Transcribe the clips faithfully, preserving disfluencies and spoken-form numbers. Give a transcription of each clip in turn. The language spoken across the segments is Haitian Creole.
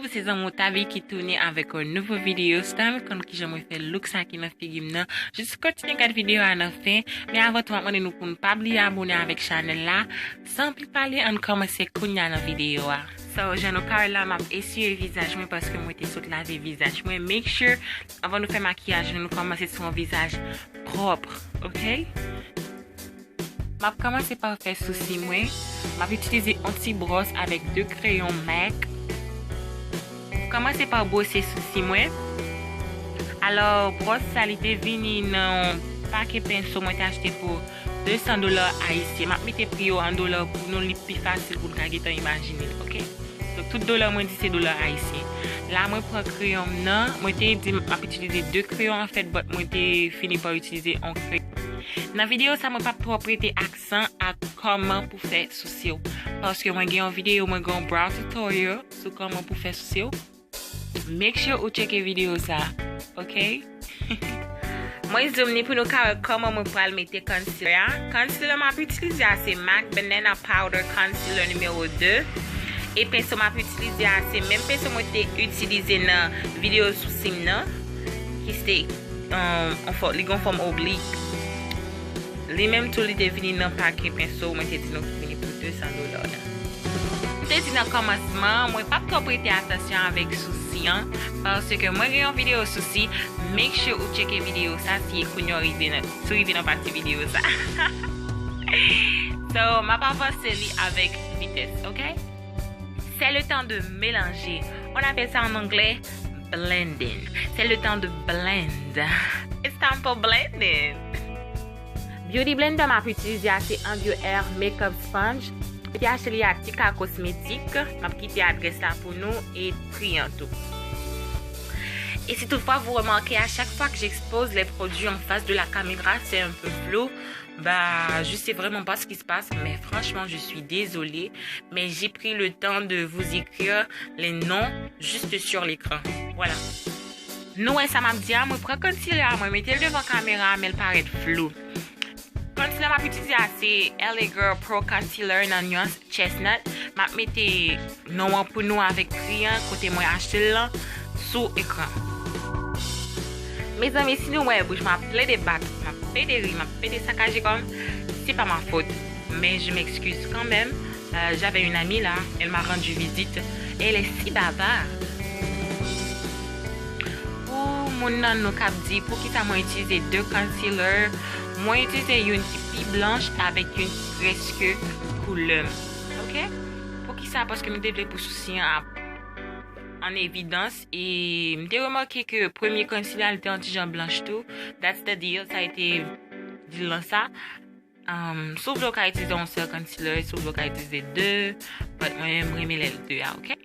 Se zanmi w Tavi ki tounen avèk yon nouvo videyo. Si w ta renmen konn kijan mwen fè look sa ki nan figi m nan, jis kontinye gad videyo a nan fen. Men avan tou, m ap mande nou pou n pa bliye abone avèk chanèl la. San plis pale, ann kòmanse kounya nan videyo a. So, jan nou ka wè la, m ap eswiye vizaj mwen paske mwen te sot lave vizaj mwen. Make sure, anvan nou fè makiyaj nou, nou kòmanse sou yon vizaj pwòp, oke? M ap kòmanse pa fè sousi mwen. M ap itilize yon ti bwòs avèk de kreyon MAC. Kòmanse pa bwose sousi mwen. Alò, bwòs sa, li te vini nan yon pake penso mwen te achte pou de san dola ayisyen. M ap mete pri yo an dola pou nou, li pi fasil pou n ka gentan imajine l, oke? Donk, tout dola mwen di se dola ayisyen. La, mwen pran kreyon m nan. Mwen te di m ap itilize de kreyon, anfèt, but mwen te fini pa itilize yon kreyon. Nan videyo sa, mwen p ap twò prete aksan ak kòman pou fè sousi w. Paske mwen gen yon videyo, mwen gen yon brow tutorial sou kòman pou fè sousi w. Make sure ou tcheke videyo sa, oke? Mwen zoom ni pou nou ka wè kòman mwen pral mete concealer a. Concealer m ap itilize a se MAC Banana Powder Concealer nimewo de. E penso m ap itilize a se menm penso mwen te itilize nan videyo sousi m nan, ki se, um, yon fò-, li gen yon fòm oblik. Li menm tou, li te vini nan pake penso mwen te di nou ki vini pou de san dola la. M te di nan kòmansman, mwen p ap twò prete atansyon avèk sousi an, paske mwen gen yon videyo sousi, make sure ou tcheke videyo sa si kounye a w rive nan, si w rive nan pati videyo sa. So, m ap avanse li avèk vitès, oke? C'est le temps de mélanger. On appelle ça en anglais blending. C'est le temps de blend. It's time for blending. Beauty blender m ap itilize a se Angular Makeup Sponge. Mwen te achte li a Tika Cosmetics. M ap kite adrès la pou nou e pri an tou. Et si toutefois vous remarquez, à chaque fois que j'expose les produits en face de la caméra, c'est un peu flou, bah, je sais vraiment pas ce qui se passe, mais franchement, je suis désolée, mais j'ai pris le temps de vous écrire les noms juste sur l'écran. Voilà. Nou wè sa m ap di a, mwen pran concealer a, mwen mete l devan kamera a, men l parèt flou. Concealer m ap itilize a se L A Girl Pro Concealer nan nuance Chestnut. M ap mete non an pou nou avèk pri an, kote mwen achte l lan, sou ekran. Mezanmi, si nou wè bouch mwen ap plede bat, m ap plede ri, m ap plede sakaje kò m, c'est pas ma faute. Mais je m'excuse quand même. Euh, j'avais une amie là, elle m'a rendu visite. Elle est si bavarde. Pou moun nan nou k ap di poukisa mwen itilize de concealer, mwen itilize youn ki pi blanch avèk youn ki prèske koulè m. Oke? Poukisa? Paske m te vle pou sousi an ap an evidans. E m te remake ke premye concealer a, li te yon ti jan blanch tou. That's the deal. Sa a été deal lan sa. Um, si w vle, w ka itilize yon sèl concealer, si w vle, w ka itilize de, but mwen, mwen renmen lè l de a, oke?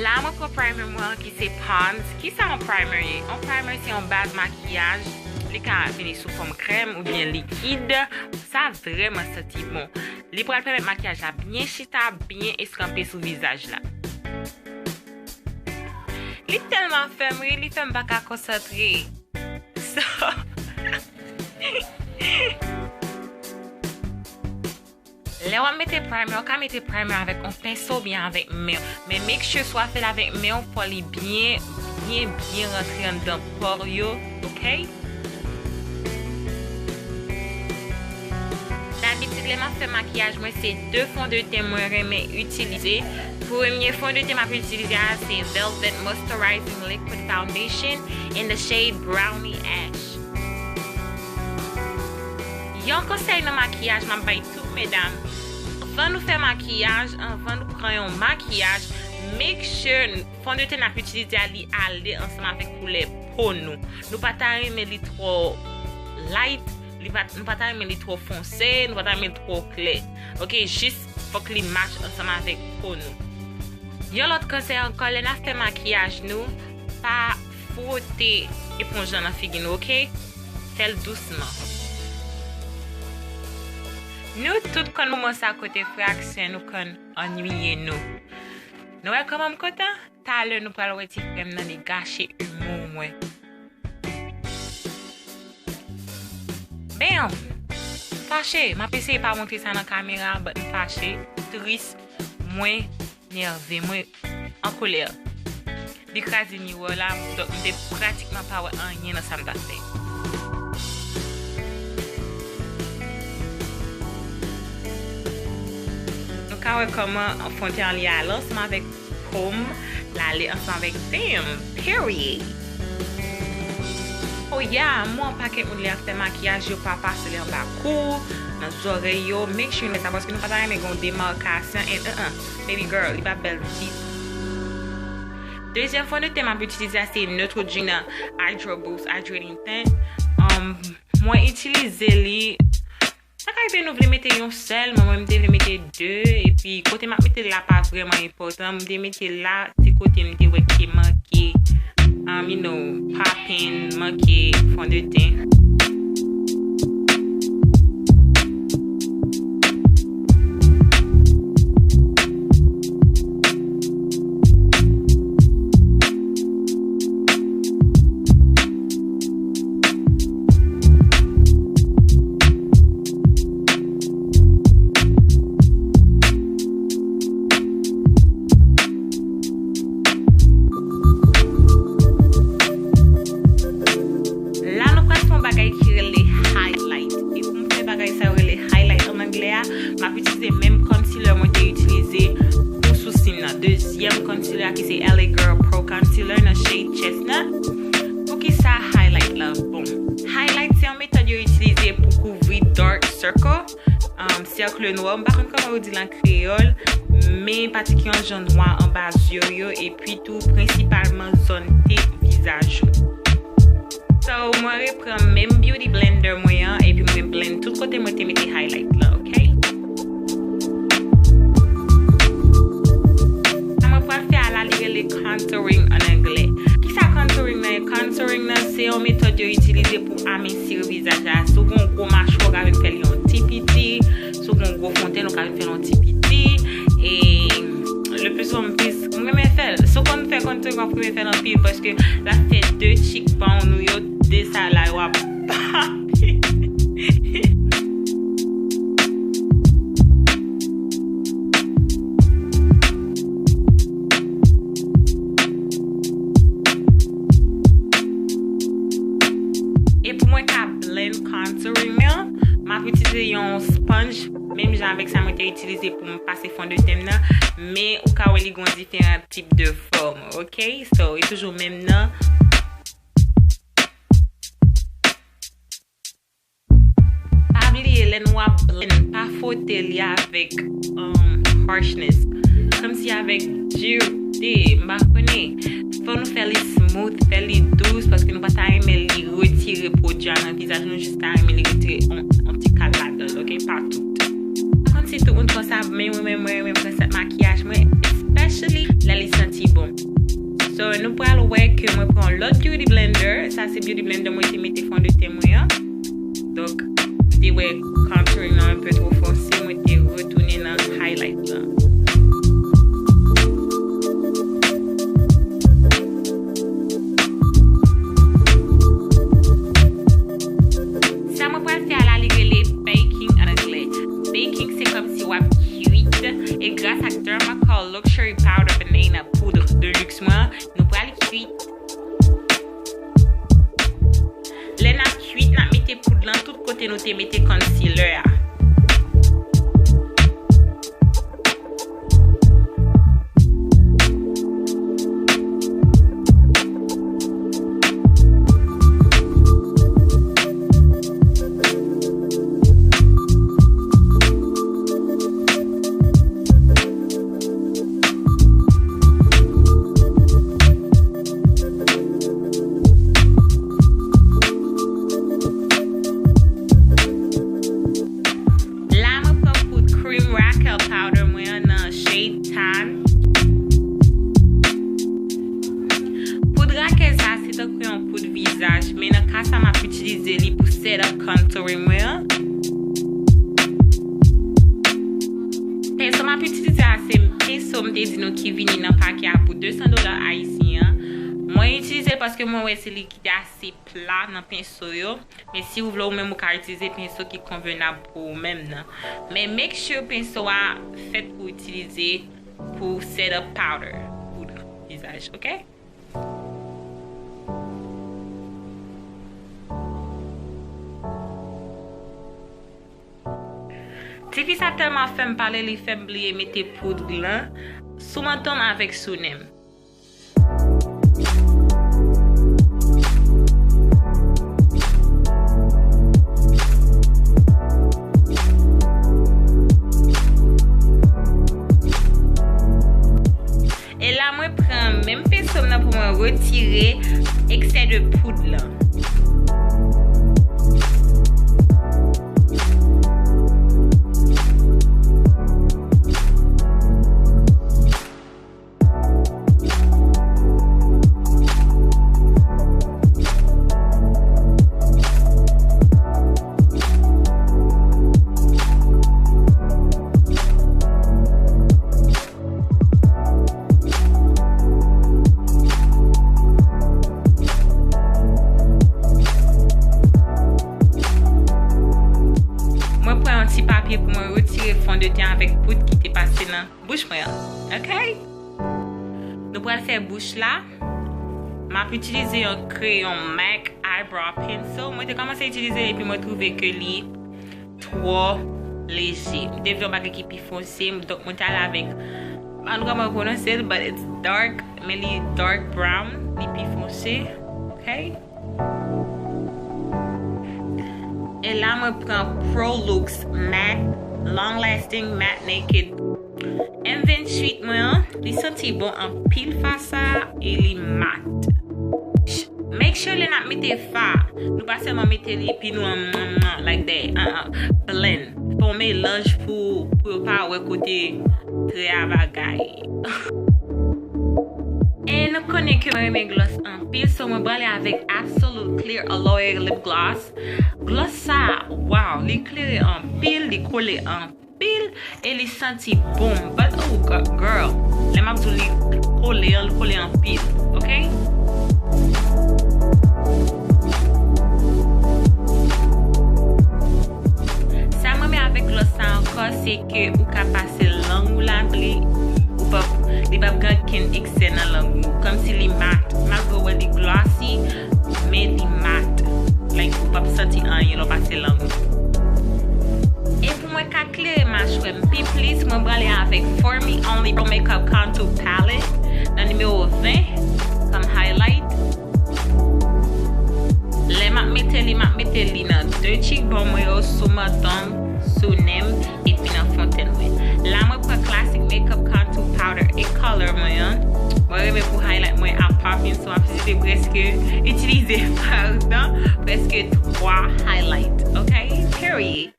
La, mwen pran primer mwen ki se Pond's. Kisa yon primer ye? Yon primer se yon baz makiyaj. Li ka vini sou fòm krèm oubyen likid. Sa vrèman santi bon. Li pral pèmèt makiyaj la byen chita, byen eskanpe sou vizaj la. Li tèlman fè m ri, li fè m pa ka konsantre. So, lè w ap mete primer, w ka mete primer avèk yon penso oubyen avèk men w. Men make sure si w ap fè l avèk men w, fò li byen, byen, byen rantre anndan pò yo, oke? Dabitid, lè m ap fè makiyaj mwen, se de fondeten mwen renmen itilize. Premye fondeten m ap itilize a, se Velvet Moisturizing Liquid Foundation in the shade Brownie Ash. Yon konsèy nan makiyaj m ap bay tout medam. Anvan nou fè makiyaj, anvan nou pran yon makiyaj, make sure fondeten n ap itilize a, li ale ansanm avèk koulè po nou. Nou pa ta renmen li twò light, li pa, nou pa ta renmen li twò fonse, nou pa ta renmen li twò klè. Oke, jis fòk li match ansanm avèk po nou. Yon lòt konsèy ankò, lè n ap fè makiyaj nou, pa fwote eponj lan nan figi nou, oke? Fè l dousman. Nou tout konn moman sa kote frè ak sè nou konn annuiye nou. Nou wè kòman m kontan? Talè nou pral wè ti frè m nan, li gache imou mwen. Bam! M fache, m ap eseye pa montre sa nan kamera, but m fache, tris, mwen nève, mwen an kolè. Li kraze miwa la, donk m te pratikman pa wè anyen nan sa m t ap fè. Nou ka wè kòman fon de teint an li ale ansanm avèk po m, l ale ansanm avèk teint m. Period. Oh yeah, m wè yon pakèt moun lè y ap fè makiyaj, yo pa pase l anba kou, nan zòrèy yo. Make sure nou fè sa paske nou pa ta renmen gen yon demakasyon. And, uh, uh, baby girl, li pa bèl ditou. Dezyèm fon de teint m ap itilize a se Neutrogena Hydro Boost Hydrating Tint. Um, mwen itilize li. Sa ka rive nou vle mete yon sèl, men mwen m te vle mete de, epi kote m ap mete l la pa vrèman enpòtan. M te mete l la, se kote m te wè ke manke, um, you know, popping, manke fon de teint. La, nou pral fè yon bagay ki rele highlight. E pou m fè bagay sa yo rele highlight an anglè a, m ap itilize menm concealer mwen te itilize pou sousi m nan. Dezyèm concealer a ki se L A Girl Pro Concealer nan shade Chestnut. Poukisa highlight la bon? Highlight se yon metòd yo itilize pou kouvri dark circle, um, sèk nwa. M pa konn kòman yo di l an kreyòl, men patikilyaman jan nwa anba zye w yo, epi tou prensipalman zòn tete vizaj ou. So, mwen reprann menm beauty blender mwen an, epi mwen blend tout kote mwen te mete highlight la, ok? Sa mwen pral fè a la, li rele contouring an anglè. Kisa contouring nan ye? Contouring nan se yon metòd yo itilize pou aminsi vizaj la. Si w gen yon gwo machwè, w ka vin fè li yon ti piti. Si w gen yon gwo fon de teint, w ka vin fè l yon ti piti. E le plus souvent, m plis, m renmen fè l. Si w konn fè contouring, w ap renmen fè l anpil paske l ap fè de cheekbone ou yo, de sa la, yo ap pop. E pou mwen ka blend contouring nan, m ap itilize yon sponge, menm jan avèk sa mwen te itilize pou m pase fon de teint nan, men ou ka wè li gen diferan tip de fòm, ok? So, e toujou menm nan. Pa bliye, lè nou ap blend, pa fwote li avèk, um, harshness. Kòmsi avèk durite, m pa konnen. Fò nou fè li smooth, fè li dous, paske nou pa ta renmen li retire pwodui a nan vizaj nou, jis ta renmen li retire on, on ti kal ladan l, ok? Pa tout. M pa konn si tout moun fè sa, men mwen menm, mwen renmen pran sèt makiyaj mwen, especially lè li santi bon. So, nou pral wè ke mwen pran lòt beauty blender. Sa se beauty blender mwen te mete fon de teint mwen an. Donk, m te wè contouring nan un peu trop foncé, mwen te retounen nan highlight lan. Sa mwen pral fè a la, li rele baking an anglè. Baking, se kòmsi w ap kuit. E gras ak Dermacol Luxury Powder Banana Poudre de Luxe mwen an, nou pral kuit. Lè n ap kuit, n ap mete poud lan tout kote nou te mete concealer a. So, m te di nou ki vini nan pake a pou de san dola ayisyen an. Mwen itilize l paske mwen wè se li ki te ase pla nan penso yo. Men si w vle, ou menm ou ka itilize penso ki konvenab pou ou menm nan. Men make sure penso a fèt pou itilize pou set up powder, poud vizaj, ok? Tifi sa tèlman fè m pale, li fè m bliye mete poud lan sou manton m avèk sou nen m. E la, mwen pran menm penso m nan pou mwen retire eksè de poud lan. Mwen pran yon ti papye pou mwen retire fondeten avèk poud ki te pase nan bouch mwen an. Ok? Nou pral fè bouch la. M ap itilize yon kreyon MAC eyebrow pencil. Mwen te kòmanse itilize l epi mwen twouve ke li twò leje. M te vle yon bagay ki pi fonse, donk mwen te ale avèk, m pa konn kòman yo pwononse l, but it's dark, men li dark brown, li pi fonse. Ok? E la, mwen pran Pro Looks Matte Long Lasting Matte Naked M venntuit mwen an. Li santi bon anpil, fa sa, e li mat. Make sure lè n ap mete fa, nou pa sèlman mete li epi nou an, an, an, like that. Uh, uh, blend. Fè yon melanj pou, pou yo pa wè kote trè a bagay. E nou konnen ke mwen renmen gloss anpil, so mwen prale avèk Absolute Clear Aloe Lip Gloss. Gloss sa, wow, li klere anpil, li kole anpil, e li santi bon. But, oh, gi-, girl, lè m ap di w li kole an, li kole anpil, ok? Sa m renmen avèk gloss sa ankò, se ke ou ka pase lang ou ladan li, ou p ap, li p ap gen okenn eksè nan lang ou. Kòmsi li mat, malgre w wè li glossy, men li mat. Like, ou p ap santi anyen lè w pase lang ou. E pou mwen ka klere machwè m pi plis, mwen prale avèk For Me Only Pro Makeup Contour Palette nan nimewo ven, kòm highlight. Lè m ap mete li, m ap mete li nan de cheekbone mwen yo, sou manton m, sou nen m, epi nan fontenn mwen. La, mwen pran Classic Makeup Contour Powder e Color mwen an. Mwen renmen pou highlight mwen ap popping, so m ap vizite prèske, itilize, pardon, prèske twa highlight, ok? Period.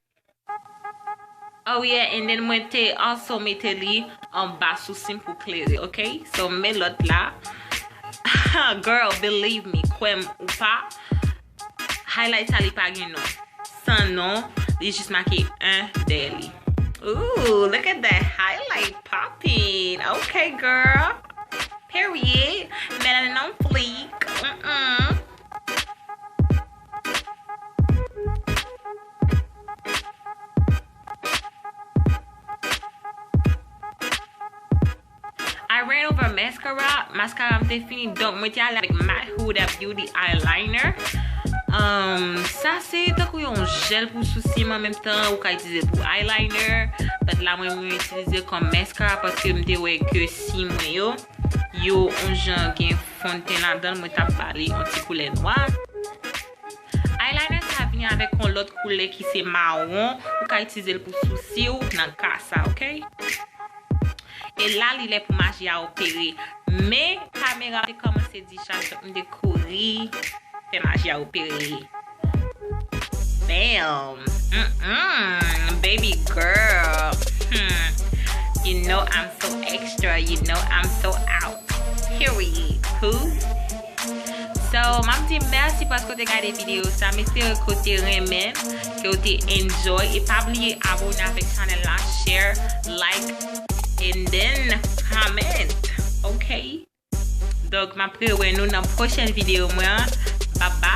Oh yeah, and then mwen te also mete li anba sousi m pou klere, ok? So, men lòt la. Girl, believe me, kwè m ou pa, highlight sa li pa gen non. San non, li jis make un dèyè li. Ooh, look at that highlight popping. Ok, girl. Period. Melanin on fleek. Mm-mm. I ran over mascara. Maskara m te fini, donk mwen te ale avèk My Huda Beauty eyeliner. Um, sa se tankou yon jèl pou sousi m an menm tan, ou ka itilize l pou eyeliner. But la, mwen, mwen itilize l kòm maskara paske m te wè ke si mwen yo, yo yon jan gen fondten ladan l, mwen t ap ba li yon ti koulè nwa. Eyeliner sa vini avèk yon lòt koulè ki se mawon. Ou ka itilize l pou sousi w nan ka sa, ok? E la, li lè pou maji a opere. Men, kamera te kòmanse distract, m te kouri fè maji a opere. Bam! Mm-mm, baby girl. Hmm. You know I'm so extra. You know I'm so out. Period. Cool? So, m ap di mèsi paske w te gade videyo sa. M espere ke w te renmen, ke w te enjoy. E pa bliye abone avèk chanèl la, share, like, and then comment. Ok? Donk, m ap rewè nou nan pwochèn videyo mwen an. Bye bye.